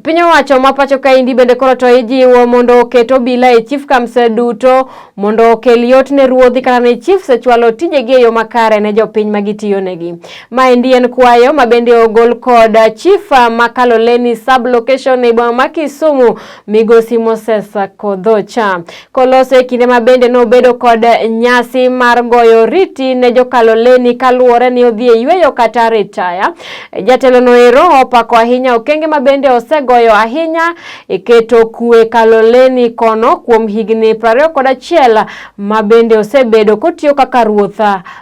Piny owacho ma pacho kaendi bende koro to ijiwo mondo oket obila e chief camps duto mondo okel yot ne ruodhi kata ne chiefs e chwalo tijegi e yo makare ne jopiny ma gitiyonegi. Maendi en kwayo ma bende ogol kod chief ma Kaloleni sub location e boma ma Kisumu, Migosi Moses Kodhocha. Koloso e kinde ma bende nobedo kod nyasi mar goyo riti ne jo Kaloleni kaluwore ni odhi e yweyo kata retire. Jatelo no ero opako ahinya okenge ma bende osegoyo ahinya e keto kwe Kaloleni kono kuom higni 21 ma bende osebedo kotiyo kaka ruoth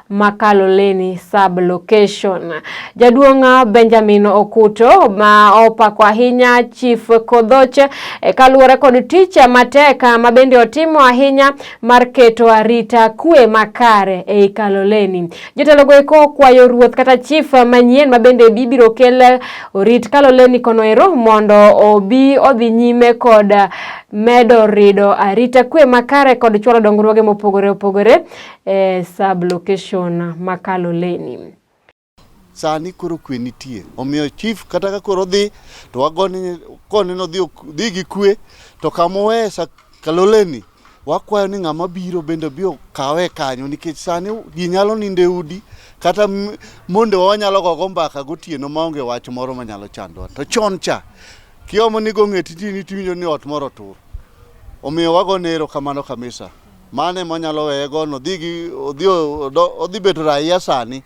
ma Kaloleni sub location. Jaduong' Benjamin Okuto ma opako ahinya Chief Kodhoch kaluwore kod tich matek ma bende otimo ahinya mar keto arita kwe makare ei Kaloleni. Jotelo go eko okwayo ruoth kata chief manyien ma bende ibiro kel orit Kaloleni kono ero mondo obi odhi nyime kod medo rido arita kwe makare kod chwalo dongruoge mopogore opogore e sub location ma Kaloleni. Sani koro kwe nitie, omiyo chief kata ka koro dhi to wagone kone nodhi dhi gi kwe, to kama oweye sa Kaloleni wakwayo ni ng'ama biro bende obi okawe kanyo, nikech sani ji nyalo nindo e udi kata mondewa wanyalo gogo mbaka gotieno maonge wach moro manyalo chandowa. To chon cha kiomo ni go ng'eti tini tiwinjo ni ot moro otur. Omiyo wagone erokamano kabisa. Mano ema wanyalo weye go nodhi gi odhi odhi bedo raia. Sani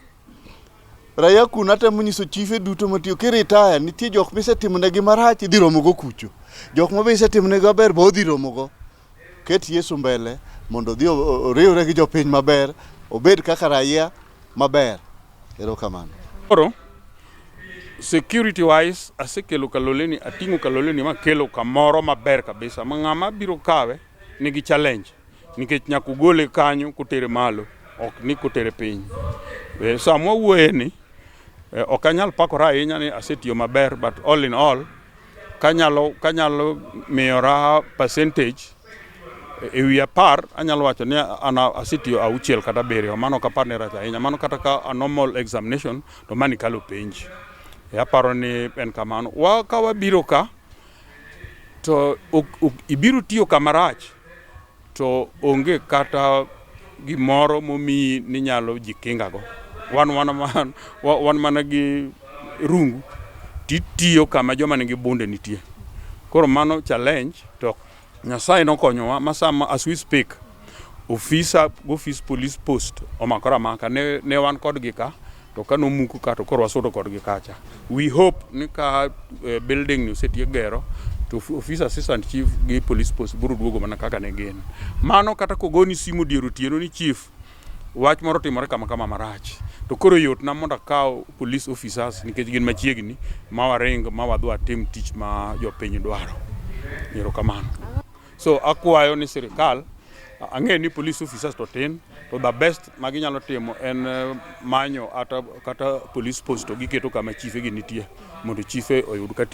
raia kuno atemo nyiso chife duto matiyo kiritaya nitie jok misetimonegi marach, idhi romogo kucho. Jok ma be isetimonegi maber be odhi romogo. Ket Yesu mbele mondo odhi oriwre gi jopiny maber, obed kaka raia maber. Erokamano. Koro security wise asekelo Kaloleni, ating'o Kaloleni makelo kamoro maber kabisa ma ng'ama biro kawe nigi challenge, nikech nyaka ugole kanyo kotere malo, ok ni kotere piny. Sama wawuoye ni ok anyal pakora ahinya ni asetiyo maber, but all in all kanyalo miyora percentage e wi 10, anyalo wacho ni an asetiyo 6 kata 7. Mano ok apar ni rach ahinya. Mano kata ka a normal examination to mano ikalo penj. Aparo ni en kamano. Ka wabiro ka to ok ibiro tiyo kama rach to onge kata gimoro momiyi ni nyalo jikinga go. Wan mana gi rungu titiyo kama joma nigi bunde nitie. Koro mano challenge, to Nyasaye nokonyowa ma sama as we speak ofisa gofis police post omakore amaka ne wan kodgi ka to ka nomuk ka to koro wasudo kodgi kacha. We hope ni ka building ni osetiek gero to office assistant chief gi police post biro duogo mana kaka ne gin. Mano kata kogoni simu dier otieno ni, "Chief, wach moro timore kama kama marach," to koro yot na mondo akaw police officers nikech gin machiegni ma waring ma wadhi watim tich ma jopiny dwaro. Erokamano. So akwayo ni sirikal, ang'eyo ni police officers to tin, to the best ma ginyalo timo en manyo ata, kata police post to giketo kama chife gi nitie mondo chife oyud ka tich.